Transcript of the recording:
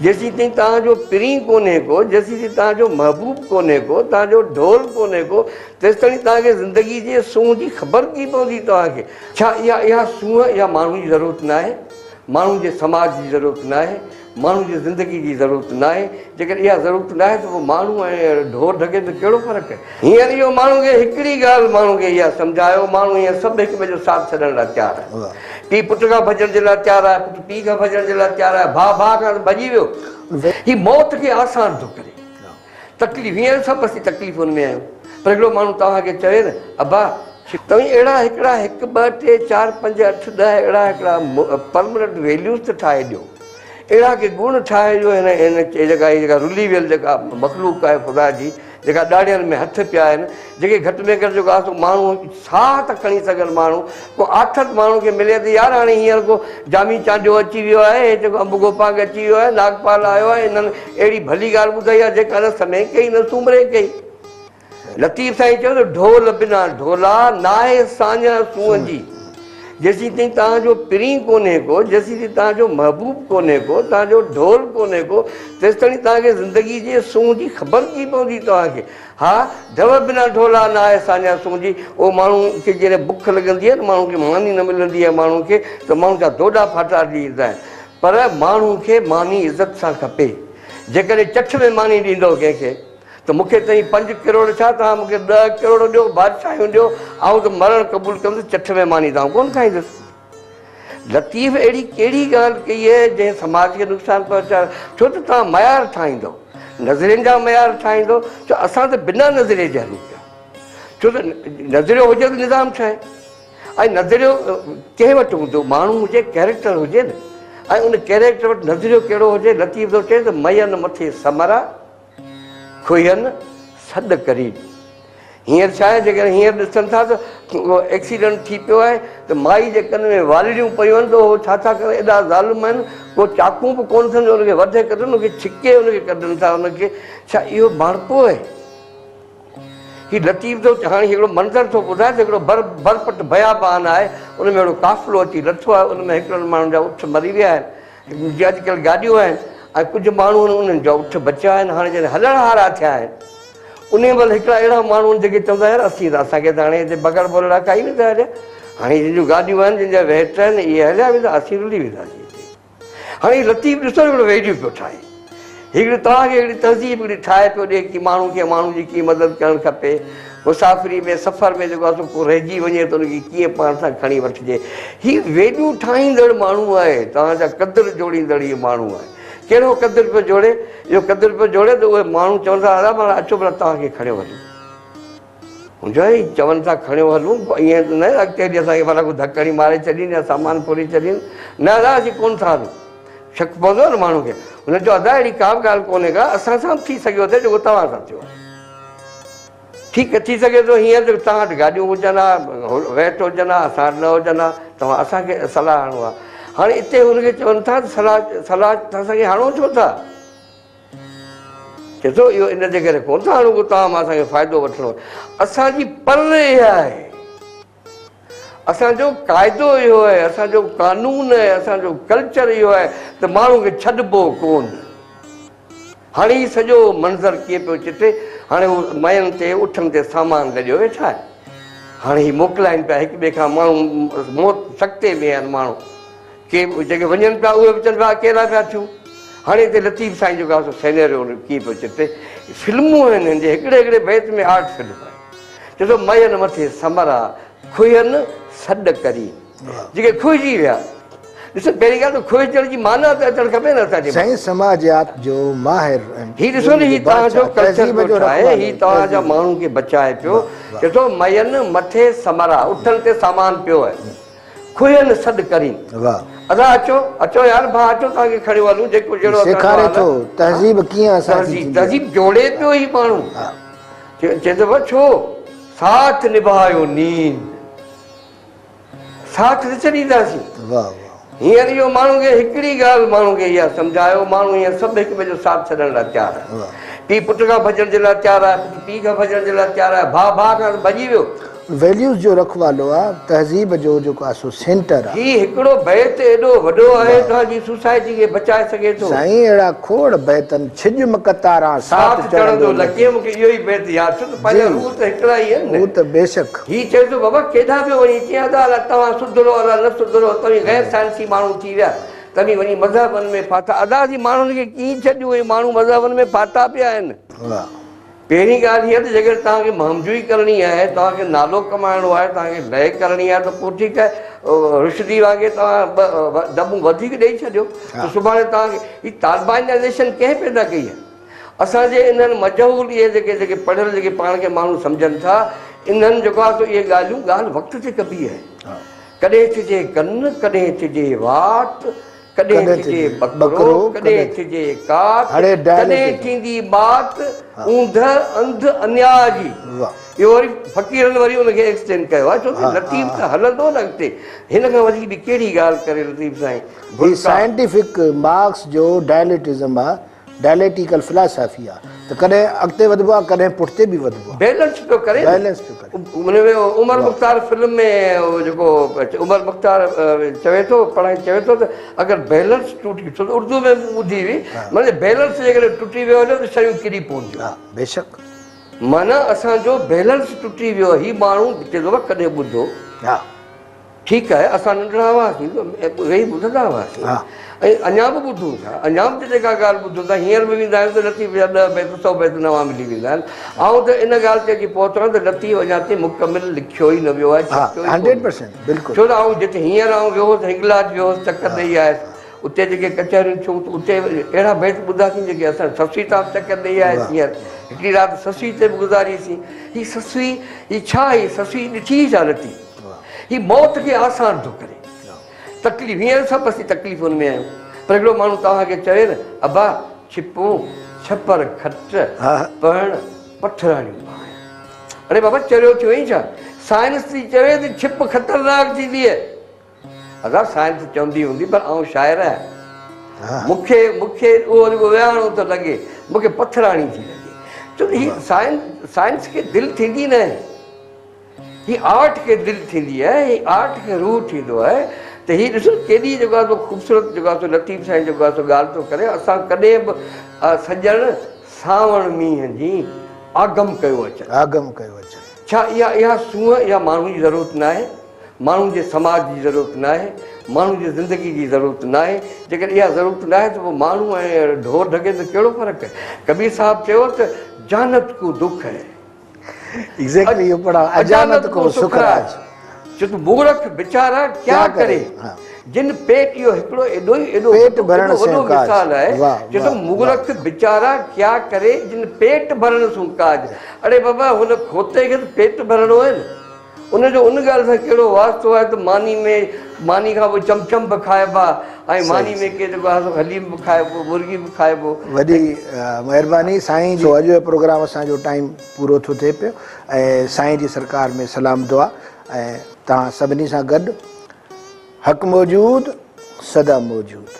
جيسين تائين توهان جو پرين ڪونهي ڪو، جيسين تائين توهان جو محبوب ڪونهي ڪو، توهان جو ڍول ڪونهي ڪو، تيستائين توهان کي زندگي جي سونهن جي خبر ڪيئن پوندي توهان کي؟ ڇا اها اها سونهن اها ماڻهو جي ضرورت ناهي؟ ماڻهو جي سماج جي ضرورت ناهي؟ ماڻهو جي زندگي جي ضرورت ناهي؟ جيڪڏهن اها ضرورت ناهي ته پوء ماڻهو ۽ ڍور ڍڳي ۾ ڪهڙو فرق آهي؟ هينئر اهو ماڻهو کي هڪڙي ڳالهه ماڻهو کي اها سمجهايو، ماڻهو هينئر سڀ هڪ ٻئي جو ساٿ ڇڏڻ لاء تيار آهن. پيء پٽ کان ڀڄڻ جي لاء تيار آهي، پٽ پيء کان ڀڄڻ جي لاء تيار آهي، ڀاء ڀاء کان ته ڀڄي ويو. هي موت کي آسان ٿو ڪري. تڪليف هينئر سڀ اسين تڪليفن ۾ آهيون پر هڪڙو ماڻهو توهان کي چوي نه ابا! توهين اهڙا هڪڙا هڪ ٻه ٽي چار پنج اٺ ڏهه اهڙا هڪڙا پرمننٽ ويليوز ته ٺاهي ڏيو. اهڙا ڪي گڻ ٺاهي ڏيو هن هن جيڪا هي جيڪا رلي ويل جيڪا مخلوق آهي خدا جي جيڪا ڏاڙهين ۾ هٿ پيا آهن جيڪي گهٽ ۾ گهٽ جيڪو آهي سو ماڻهو ساهه ته کڻي سگهن ماڻهو ڪو آٿت ماڻهو کي ملي ته يار هاڻي هينئر ڪو جامي چانڊيو اچي ويو آهي هي جيڪو انب گوپانگ اچي ويو آهي ناگپال آيو آهي انهن اهڙي ڀلي ڳالهه ٻڌائي آهي جيڪا نه سمي ڪئي نه سومري ڪئي. لطيف سائين چيو ته ڍول بنا ڍولا ناهي ساڃاهه سونهن جي. جيسين تائين توهان جو پرين ڪونهي ڪو، جيسين تائين توهان جو محبوب ڪونهي ڪو، توهان جو ڍول ڪونهي ڪو، تيستائين توهان کي زندگي جي سونهن جي خبر ڪيئن پوندي توهان کي؟ ها، ڍو بنا ڍولا ناهي ساڃاهه سونهن جي. اهو ماڻهو کي جڏهن بک لڳندي آهي نه ماڻهو کي ماني نه ملندي آهي ماڻهو کي ته ماڻهو جا دوڏا ڦاٽا ڏيندا آهن. پر ماڻهو کي ماني عزت سان کپي. جيڪڏهن چٺ ۾ ماني ڏيندؤ ڪنهن کي. ته مون کي توهين پنج ڪروڙ ڇا، توهان مون کي 10 ڪروڙ ڏيو، بادشاهيون ڏيو، آئون ته مرڻ قبول ڪندس، چٺ ۾ ماني ته آئون ڪونه کائيندس. لطيف اهڙي ڪهڙي ڳالهه ڪئي آهي جنهن سماج کي نقصان پهچايو؟ ڇو ته توهان معيار ٺاهيندؤ، نظرين جا معيار ٺاهيندؤ، ڇو اسان ته بنا نظريي جي هلون پيا، ڇو ته نظريو هجي ته نظام ٺهي ۽ نظريو ڪنهن وٽ هوندو، ماڻهو هجي، ڪيريڪٽر هجي نه، ۽ ان ڪيريڪٽر وٽ نظريو ڪهڙو هجي، لطيف ٿو چئي ته مئن مٿي سمرا، کوهين سڏ ڪرين. هينئر ڇا آهي جيڪڏهن هينئر ڏسن ٿا ته ڪو ايڪسيڊنٽ ٿي پيو آهي ته مائي جي ڪن ۾ والڙيون پيون آهن ته هو ڇا ٿا ڪن ايڏا ظالم آهن ڪو چاقون به ڪونه اٿن جو ان کي وڍي ڪڍن ان کي ڇڪي ان کي ڪڍن ٿا ان کي ڇا اهو ماڻهپو آهي؟ هي لطيف ٿو هاڻي هڪڙو منظر ٿو ٻڌائي ته هڪڙو بر برپٽ بيابان آهي ان ۾ هڪڙو قافلو اچي لٿو آهي ان ۾ هڪڙن ماڻهن جا اٺ مري ويا آهن جي اڄڪلهه گاڏيون آهن ۽ ڪجهه ماڻهو آهن انهن جا اٺ بچيا آهن هاڻي جڏهن هلڻ هارا ٿيا آهن انهي مهل هڪڙا اهڙا ماڻهو آهن جيڪي چوندا يار اسين ته اسان کي ته هاڻي هتي بگهڙ ڀولڙا کائي ويندا هليا هاڻي جن جون گاڏيون آهن جن جا وهٽ آهن اهي هليا ويندا اسين رلي وينداسين هتي. هاڻي هي لطيف ڏسو هڪڙو ويڊيو پيو ٺاهي هڪڙي توهان کي هڪڙي تهذيب هڪڙي ٺاهي پيو ڏي ڪي ماڻهو کي ماڻهو جي ڪيئن مدد ڪرڻ کپي مسافري ۾ سفر ۾ جيڪو آهي سو ڪو رهجي وڃي ته ان کي ڪيئن پاڻ سان کڻي وٺجي. هي ويڏيون ٺاهيندڙ ماڻهو آهي، توهان جا قدر جوڙيندڙ هي ماڻهو آهي. ڪهڙو قدر پيو جوڙي؟ اهو قدر پيو جوڙي ته اهي ماڻهو چون ٿا ادا مانا اچو ڀلا توهان کي کڻيو هلون. هن چيو هي چون ٿا کڻيو هلون پوء ائين ته نه اڳتي هلي اسان کي ڀلا ڪو ڌڪ هڻي ماري ڇڏين يا سامان ڦري ڇڏين. نه ادا اسين ڪونه ٿا هلون. شڪ پوندو آهي نه ماڻهو کي. هن چيو ادا اهڙي ڪا به ڳالهه ڪونهي ڪا اسان سان به ٿي سگهيو ٿي جيڪو توهان سان ٿيو آهي. ٺيڪ ٿي سگهي ٿو هينئر جو توهان وٽ گاڏيون هجن ها، ويٽ هجن ها، اسان وٽ نه هجن ها، توهان اسان کي صلاح هڻو ها. هاڻي اتي هن کي چون ٿا ته صلاح صلاح توهان اسان کي هڻو ڇو ٿا؟ چئي ٿو اهو ان جي ڪري ڪونه ٿا هڻون ڪو توهان مان اسان کي فائدو وٺڻو آهي. اسان جي پر اها آهي. اسان جو قاعدو اهو آهي، اسان جو قانون آهي، اسان جو ڪلچر اهو آهي ته ماڻهو کي ڇڏبو ڪونه. هاڻي هي سڄو منظر ڪيئن پيو چٽي، هاڻي هو مئن تي اٺن تي سامان لڏيو ويٺا آهن. هاڻي هي موڪلائين پيا هڪ ٻئي کان ماڻهو موت سڪتي ۾ آهن ماڻهو. ڪي جيڪي وڃن پيا اهي به چون پيا اڪيلا پيا ٿيون. هاڻي هتي لطيف سائين جيڪو آهي سو سينيريو ڪيئن پيو چٽي. فلمون آهن هن جي هڪڙي هڪڙي بيت ۾ آرٽ فلم آهي. چئي ٿو مئن مٿي سمرا کوهين سڏ ڪرين. جيڪي کوهجي ويا. ڏسو پهرين ڳالهه ته کوهجڻ جي معنيٰ ته اچڻ کپي نه اسان جي. سائين سماجيات جو ماهر ۽ هي ڏسو نه هي توهان جو ڪلچر پيو ٺاهي هي توهان جا ماڻهن کي بچائي پيو. چئي ٿو مئن مٿي سمرا اٺن تي سامان پيو آهي. کوهين سڏ ڪرين. واھ. ادا اچو اچو يار ڀاء اچو توهان کي کڻيو هلون جيڪو جهڙو اسان جو سيکاري حال آهي. ٿو تهذيب ڪيئن اسان جي ٿيندي آهي. تهذيب جوڙي پيو هي ماڻهو. چئي ٿو ڀاء ڇو ساٿ نڀايو نين ساٿ نه ڇڏينداسين. واھ واھ. هينئر اهو ماڻهو کي هڪڙي ڳالهه ماڻهو کي اها سمجهايو ماڻهو هينئر سڀ هڪ ٻئي جو ساٿ ڇڏڻ لاء تيار آهن. پيء پٽ کان ڀڄڻ جي لاء تيار آهي، پٽ پيء کان ڀڄڻ جي لاء تيار آهي، ڀاء ڀاء کان ته ڀڄي ويو. ويليوز جو رکوالو آ، تهذيب جو جيڪو آ سو سينٽر آ. هي هڪڙو بيت ايڏو وڏو آهي توهان جي سوسائٽي کي بچائي سگهي ٿو. سائين اهڙا کوڙ بيتن ڇڄ م قطاران ساٿ چڙهندو لڪي مون کي اهو ئي بيت ياد ڇو ته پنهنجا روح ته هڪڙا ئي آهن نه. هو ته بيشڪ. هي چئي ٿو بابا ڪيڏانهن پيو وڃين چيائين ادا الا توهان سڌرو الا نه سڌرو توهين غير سائنسي ماڻهو ٿي ويا توهين وڃي مذهبن ۾ ڦاٿا ادا اسين ماڻهن کي ڪيئن ڇڏيون اهي ماڻهو مذهبن ۾ ڦاٿا پيا آهن. واهه. پهرين ڳالهه هيء ته جيڪڏهن توهان کي مهمجوئي ڪرڻي آهي، توهان کي نالو ڪمائڻو آهي، توهان کي لئه ڪرڻي آهي ته پوء ٺيڪ آهي، رشدي وانگي توهان ٻه دٻون وڌيڪ ڏئي ڇڏيو ته سڀاڻي توهان کي هي طالبانائيزيشن ڪنهن پيدا ڪئي آهي؟ اسان جي انهن مجهول اهي جيڪي جيڪي پڙهيل جيڪي پاڻ کي ماڻهو سمجهن ٿا، انهن جيڪو آهي سو اهي ڳالهيون ڳالهه وقت تي ڪبي آهي. ڪڏهن ٿجي ڪن، ڪڏهن ٿجي وات، ڪڏهن ٿجي ٻڪرو، ڪڏهن ٿجي ڪات، ڪڏهن ٿيندي ٻات، اوندهه انڌ انياء جي. اهو وري فقيرن وري ان کي ايڪسٽينڊ ڪيو آهي، ڇو ته لطيف ته هلندو نه اڳتي. هن کان وڌيڪ ٻي ڪهڙي ڳالهه ڪري لطيف سائين. هي سائنٽيفڪ مارڪس جو ڊائليٽزم آهي. ڊائليٽيڪل فلاسافي آ ته ڪڏهن اڳتي وڌبو آ ڪڏهن پٺتي به وڌبو آ. بيلنس پيو ڪري نه. بيلنس پيو ڪري. ان ۾ عمر مختار فلم ۾ جيڪو عمر مختار چوي ٿو پڙهائي چوي ٿو ته اگر بيلنس ٽوٽي ڇو ته اردو ۾ مون ٻڌي هئي معنيٰ بيلنس جيڪڏهن ٽٽي ويو هليو ته شيون ڪري پونديون. ها بيشڪ. معنيٰ اسان جو بيلنس ٽٽي ويو هي ماڻهو چئي ٿو ڪڏهن ٻڌو. ها. ٺيڪ آهي اسان ننڍڙا هئاسين ته ويهي ٻڌندا هئاسين ۽ اڃا به ٻڌون ٿا اڃا به جيڪا ڳالهه ٻڌون ٿا هينئر به ويندا آهيون ته لطيف جا ڏهه بيت سو بيت نوان ملي ويندا آهن آئون ته ان ڳالهه تي اچي پهتو آهيان ته لطيف اڃا تائين مڪمل لکيو ئي نه ويو آهي ڇپيو ئي ڪونهي ڇو ته آئون جتي هينئر آئون ويو هوس هنگلاج ويو هوس چڪر ڏئي آيس اتي جيڪي ڪچهريون ٿيون ته اتي اهڙا بيت ٻڌاسين جيڪي اسان سسئي تان به چڪر ڏئي آيس هينئر هڪڙي رات سسئي تي به گذاريسين هي سسئي هي ڇا هي سسئي ڏٺي ئي ڇا لطيف هي موت کي آسان ٿو ڪري. تڪليف هينئر سڀ اسين تڪليفن ۾ آهيون پر هڪڙو ماڻهو توهان کي چوي نه ابا ڇپون ڇپر کٽ پهڻ پٿراڻيون پاهيان. اڙي بابا چريو ٿيو آهين ڇا؟ سائنس ٿي چوي ته ڇپ خطرناڪ ٿيندي آهي. ادا سائنس چوندي هوندي پر آئون شاعر آهيان. مون کي مون کي اهو جيڪو ويهاڻو ٿو لڳي مون کي پٿراڻي ٿي لڳي. ڇو ته هي سائنس کي دل ٿيندي ناهي. هي آرٽ کي دل ٿيندي آهي، هي آرٽ کي روح ٿيندو آهي ته هي ڏسو ڪيڏي جيڪو آهي سو خوبصورت جيڪو آهي سو لطيف سائين جيڪو آهي سو ڳالهه ٿو ڪري اسان ڪڏهن به سڄڻ سانوڻ مينهن جي آگم ڪيو اچن. آگم ڪيو اچن. ڇا اها اها سونهن اها ماڻهو جي ضرورت ناهي؟ ماڻهو جي سماج جي ضرورت ناهي؟ ماڻهو جي زندگي جي ضرورت ناهي؟ جيڪڏهن اها ضرورت ناهي ته پوء ماڻهو ۽ ڍور ڍڳي ۾ ڪهڙو فرق آهي؟ ڪبير صاحب چيو ته جانت ڪو دک هي. Exactly اهو پڙهان اجانت ڪو سکراج. چت مورک ويچارا ڪيا ڪري جن پيٽ اهو هڪڙو ايڏو ئي ايڏو پيٽ ڀرڻ وڏو مثال آهي چي ٿو مورک ويچارا ڪيا ڪري جن پيٽ ڀرڻ سون ڪاج اڙي بابا هن کوتي کي ته پيٽ ڀرڻو آهي نه ان جو ان ڳالهه سان ڪهڙو واسطو آهي ته ماني ۾ ماني کان پوء چمچم به کائبا ۽ ماني ۾ ڪي جيڪو آهي سو حليم به کائبو مرغي به کائبو. وڏي مهرباني سائين سو اڄ جو پروگرام اسان جو ٽائيم پورو ٿو ٿئي پيو ۽ سائين جي سرڪار ۾ سلام دعا ۽ توهان سڀني سان گڏ حق موجود سدا موجود.